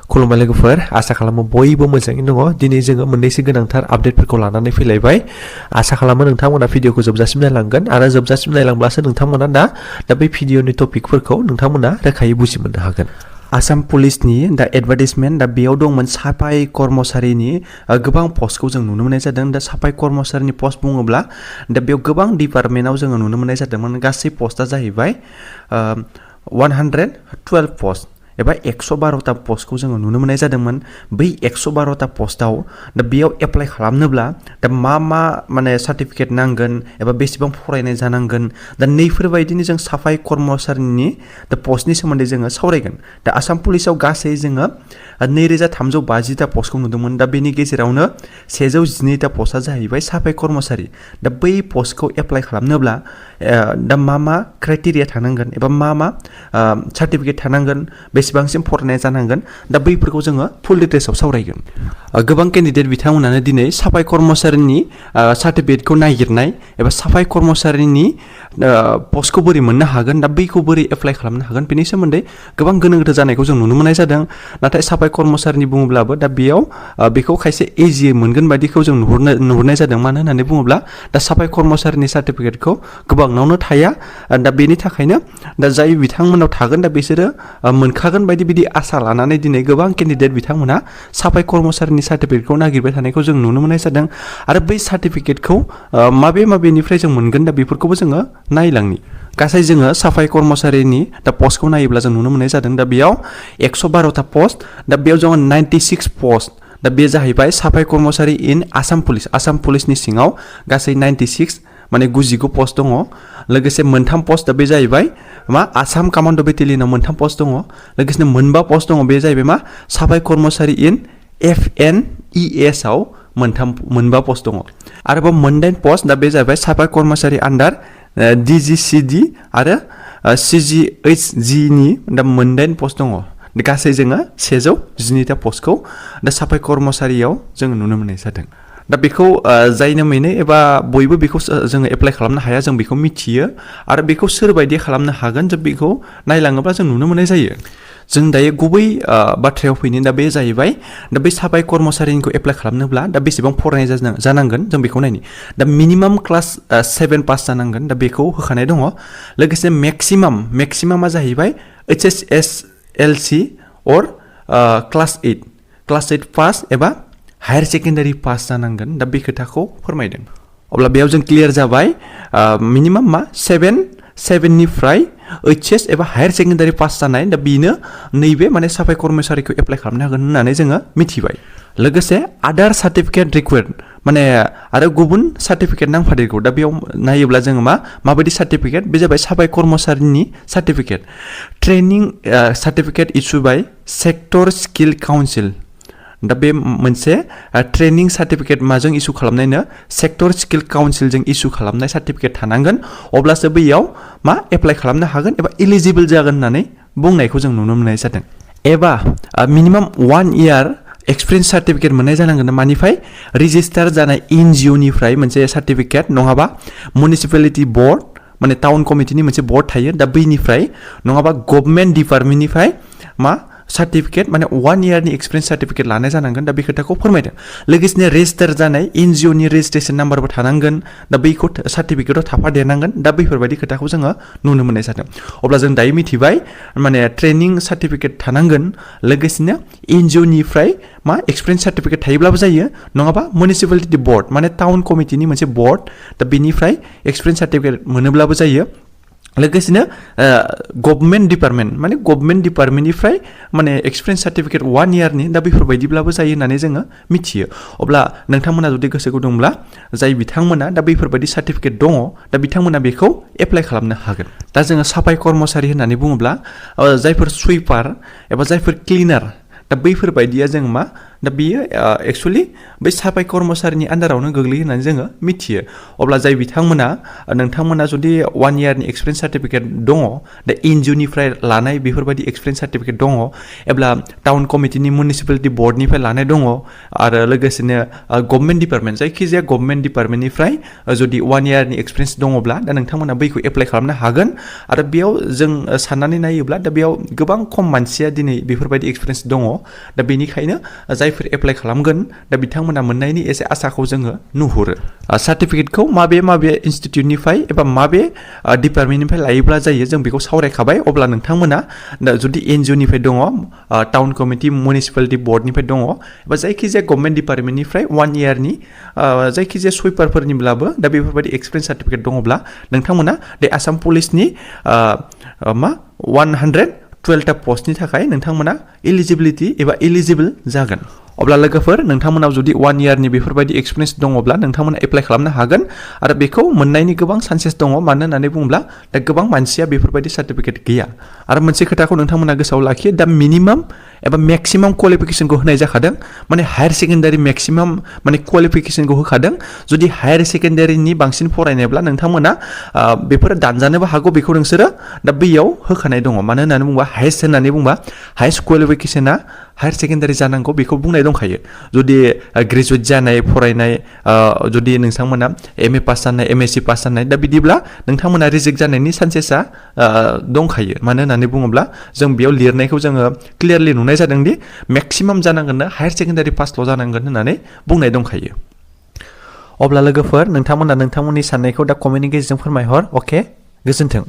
खुलुमबाय लोगोफोर आसा खालामो बयबो मोजाङैनो दङ दिनै जोङो मोननैसो गोनांथार आपडेटफोरखौ लानानै फैलायबाय आसा खालामो नोंथांमोना भिडियोखौ जोबजासिम नायलांगोन आरो जोबजासिम नायलांब्लासो नोंथांमोना दा बे भिडियोनि टपिकफोरखौ नोंथांमोना रोखायै बुजि मोननो हागोन आसाम पुलिसनि दा एडभार्टाइजमेन्ट दा बेयाव दंमोन साफाइ कर्मचारिनि गोबां पस्टखौ जों नुनो मोननाय जादों दा साफाइ कर्मचारिनि पस्ट बुङोब्ला दा बेयाव गोबां डिपार्टमेन्टआव जोङो नुनो मोननाय जादोंमोन गासै पस्टआ जाहैबाय 112 पस्ट एबा 112टा पस्टखौ जोङो नुनो मोननाय जादोंमोन बै 112टा पस्टआव दा बेयाव एप्लाइ खालामनोब्ला दा मा माने सार्टिफिकेट नांगोन एबा बेसेबां फरायनाय जानांगोन दा नैफोरबायदिनो जों साफाइ कर्मचारिनि दा पस्टनि सोमोन्दै जोङो सावरायगोन दा आसाम पुलिसाव गासै जोङो 2350टा पस्टखौ नुदोंमोन दा बेनि गेजेरावनो 112टा पस्टआ जाहैबाय साफाइ कर्मचारि दा बै पस्टखौ एप्लाइ खालामनोब्ला दा मा क्राइटेरिया थानांगोन एबा मा सार्टिफिकेट थानांगोन बेसेबांसिम फरायनाय जानांगोन दा बैफोरखौ जोङो फुल डिटेल्सआव सावरायगोन गोबां केन्डिडेट बिथांमोनानो दिनै साफाइ कर्मचारिनि सार्टिफिकेटखौ नागिरनाय एबा साफाइ कर्मचारिनि पस्टखौ बोरै मोननो हागोन दा बैखौ बोरै एप्लाइ खालामनो हागोन बेनि सोमोन्दै गोबां गोनो गोथो जानायखौ जों नुनो मोननाय जादों नाथाय साफाइ कर्मचारिनि बुङोब्लाबो दा बेयाव बेखौ खायसे इजि मोनगोन बायदिखौ जों नुहुरनाय जादों मानो होननानै बुङोब्ला दा साफाइ कर्मचारिनि सार्टिफिकेटखौ गोबांनावनो थाया दा बेनि थाखायनो दा जाय बिथांमोनाव थागोन दा बिसोरो मोनखागोन बायदि आसा लानानै दिनै गोबां केन्डिडेट बिथांमोना साफाइ कर्मचारिनि सार्टिफिकेटखौ नागिरबाय थानायखौ जों नुनो मोननाय जादों आरो बै सार्टिफिकेटखौ माबेनिफ्राय जों मोनगोन दा बेफोरखौबो जोङो नायलांनि गासै जोङो साफाइ कर्मचारिनि दा पस्टखौ नायोब्ला जों नुनो मोननाय जादों दा बेयाव 112टा पस्ट दा बेयाव जोङो 96 पस्ट दा बे जाहैबाय साफाइ कर्मचारि इन आसाम पुलिसनि सिङाव गासै 96 माने 99 पस्ट दङ लोगोसे मोनथाम पस्ट दा बे जाहैबाय आसाम कमान्ड' बेटेलियनाव मोनथाम पस्ट दङ लोगोसेनो मोनबा पस्ट दङ बे जाहैबाय साफाइ कर्मचारि इन FNES आव मोनबा पस्ट दङ आरोबाव 9 पस्ट दा बे जाहैबाय साफाइ कर्मचारि आन्डार DGCD आरो CGHG नि दा 9 पस्ट दङ गासै जोङो 112टा पस्टखौ दा साफाइ कर्मचारियाव जोङो नुनो मोननाय जादों दा बेखौ जायनो मोनो एबा बयबो बेखौ जोङो एप्लाइ खालामनो हाया जों बेखौ मिथियो आरो बेखौ सोरबायदि खालामनो हागोन जों बेखौ नायलाङोब्ला जों नुनो मोननाय जायो जों दायो गुबै बाथ्रायाव फैनो दा बे जाहैबाय दा बे साफाइ कर्मचारिनिखौ एप्लाइ खालामनोब्ला दा बेसेबां फरायनाय जानांगोन जों बेखौ नायनि दा मिनिमाम क्लास 7 पास जानांगोन दा बेखौ होखानाय दङ लोगोसे मेक्सिमामा जाहैबाय HSSLC अर क्लास 8 पास एबा हायर सेकेन्डारि पास जानांगोन दा बे खोथाखौ फोरमायदों अब्ला बेयाव जों क्लियार जाबाय मिनिमाम 7निफ्राय HS एबा हायर सेकेन्डारि पास जानाय दा बेनो नैबे माने साफाइ कर्मचारिखौ एप्लाइ खालामनो हागोन होननानै जोङो मिथिबाय लोगोसे आदार सार्टिफिकेट रिक्वायर्ड माने आरो गुबुन सार्टिफिकेट नांफादेरगौ दा बेयाव नायोब्ला जोङो माबायदि सार्टिफिकेट बे जाबाय साफाइ कर्मचारिनि certificate training certificate issue by sector skill council दा बे मोनसे ट्रेनिं सार्टिफिकेट माजों इस्यु खालामनायनो सेक्टर स्किल काउन्सिलजों इस्यु खालामनाय सार्टिफिकेट थानांगोन अब्लासो बैयाव एप्लाइ खालामनो हागोन एबा इलिजिबल जागोन होननानै बुंनायखौ जों नुनो मोननाय जादों एबा मिनिमाम 1 इयार एक्सपिरियेन्स सार्टिफिकेट मोननाय जानांगोन मानिफ्राय रेजिस्टार जानाय NGO निफ्राय मोनसे सार्टिफिकेट नङाबा मिउनिसिपेलिटि बर्ड माने टाउन कमिटिनि मोनसे बर्ड थायो दा बैनिफ्राय नङाबा गभर्नमेन्ट डिपार्टमेन्टनिफ्राय सार्टिफिकेट माने 1 इयारनि एक्सपिरियेन्स सार्टिफिकेट लानाय जानांगोन दा बे खोथाखौ फोरमायदों लोगोसेनो रेजिस्टार जानाय NGO नि रेजिस्ट्रेसन नाम्बारबो थानांगोन दा बैखौ सार्टिफिकेटआव थाफादेरनांगोन दा बैफोरबायदि खोथाखौ जोङो नुनो मोननाय जादों अब्ला जों दायो मिथिबाय माने ट्रेनिं सार्टिफिकेट थानांगोन लोगोसेनो NGO निफ्राय एक्सपिरियेन्स सार्टिफिकेट थायोब्लाबो जायो नङाबा मिउनिसिपेलिटि बर्ड माने टाउन कमिटिनि मोनसे बर्ड दा बेनिफ्राय एक्सपिरियेन्स सार्टिफिकेट मोनोब्लाबो जायो लोगोसेनो गभर्नमेन्ट डिपार्टमेन्टनिफ्राय माने एक्सपिरियेन्स सार्टिफिकेट 1 इयारनि दा बेफोरबायदिब्लाबो जायो होननानै जोङो मिथियो अब्ला नोंथांमोना जुदि गोसो गुदुंब्ला जाय बिथांमोना दा बैफोरबायदि सार्टिफिकेट दङ दा बिथांमोना बेखौ एप्लाइ खालामनो हागोन दा जोङो साफाइ कर्मचारि होननानै बुङोब्ला जायफोर सुइपार एबा जायफोर क्लिनार दा बैफोरबायदिया जों दा बियो एक्चुअली बै साफाइ कर्मचारिनि आन्दारावनो गोग्लैयो होननानै जोङो मिथियो अब्ला जाय नोंथांमोना जुदि 1 yearनि एक्सपिरियेन्स सार्टिफिकेट दङ दा एनजिअनिफ्राय लानाय बेफोरबायदि एक्सपिरियेन्स सार्टिफिकेट दङ एब्ला टाउन कमिटिनि मिउनिसिपेलिटि बर्डनिफ्राय लानाय दङ आरो लोगोसेनो गभर्नमेन्ट डिपार्टमेन्ट जायखिजाया गभर्नमेन्ट डिपार्टमेन्टनिफ्राय जुदि 1 yearनि एक्सपिरियेन्स दङब्ला दा नोंथांमोना बैखौ एप्लाइ खालामनो हागोन आरो बेयाव जों साननानै नायोब्ला दा बेयाव गोबां खम मानसिया दिनै बेफोरबायदि एक्सपिरियेन्स दङ दा बेनिखायनो जायफोर एप्लाइ खालामगोन दा बिथांमोना मोननायनि एसे आसाखौ जोङो नुहुरो सार्टिफिकेटखौ माबे इनस्टिट्युटनिफ्राय एबा माबे डिपार्टमेन्टनिफ्राय लायोब्ला जायो जों बेखौ सावरायखाबाय अब्ला नोंथांमोना जुदि एनजिअनिफ्राय दङ टाउन कमिटि मिउनिसिपेलिटि बर्डनिफ्राय दङ एबा जायखिजाया गभर्नमेन्ट डिपार्टमेन्टनिफ्राय 1 yearनि जायखिजाया सुइपारफोरनिब्लाबो दा बेफोरबायदि एक्सपिरियेन्स सार्टिफिकेट दङब्ला नोंथांमोना बे आसाम पुलिसनि 112टा पस्टनि थाखाय नोंथांमोना एलिजिबल जागोन अब्ला लोगोफोर नोंथांमोनाव जुदि 1 yearनि बेफोरबायदि एक्सपिरियेन्स दङब्ला नोंथांमोना एप्लाइ खालामनो हागोन आरो बेखौ मोननायनि गोबां चान्सेस दङ मानो होननानै बुङोब्ला दा गोबां मानसिया बेफोरबायदि सार्टिफिकेट गैया आरो मोनसे खोथाखौ नोंथांमोना गोसोआव लाखियो दा मिनिमाम एबा मेक्सिमाम क्वालिफिकेसनखौ होनाय जाखादों माने हायार सेकेन्डारि मेक्सिमाम माने क्वालिफिकेसनखौ होखादों जुदि हायार सेकेन्डारिनि बांसिन फरायनायब्ला नोंथांमोना बेफोर दानजानोबो हागौ बेखौ नोंसोरो दा बैयाव होखानाय दङ मानो होननानै बुङोबा हाइस्ट क्वालिफिकेसना हायार सेकेन्डारि जानांगौ बेखौ बुंनाय दंखायो जुदि ग्रेजुवेट जानाय फरायनाय जुदि नोंथांमोना एमए पास जानाय एमएससि पास जानाय दा बिदिब्ला नोंथांमोना रिजेक्ट जानायनि चान्सेसा दंखायो मानो होननानै बुङोब्ला जों बेयाव लिरनायखौ जोङो क्लियारलि नुनाय जादों दि मेक्सिमाम जानांगोननो हायार सेकेन्डारि पासल' जानांगोन होननानै बुंनाय दंखायो अब्ला लोगोफोर नोंथांमोना नोंथांमोननि साननायखौ दा कमेन्टनि गेजेरजों फोरमायहर अके गोजोन्थों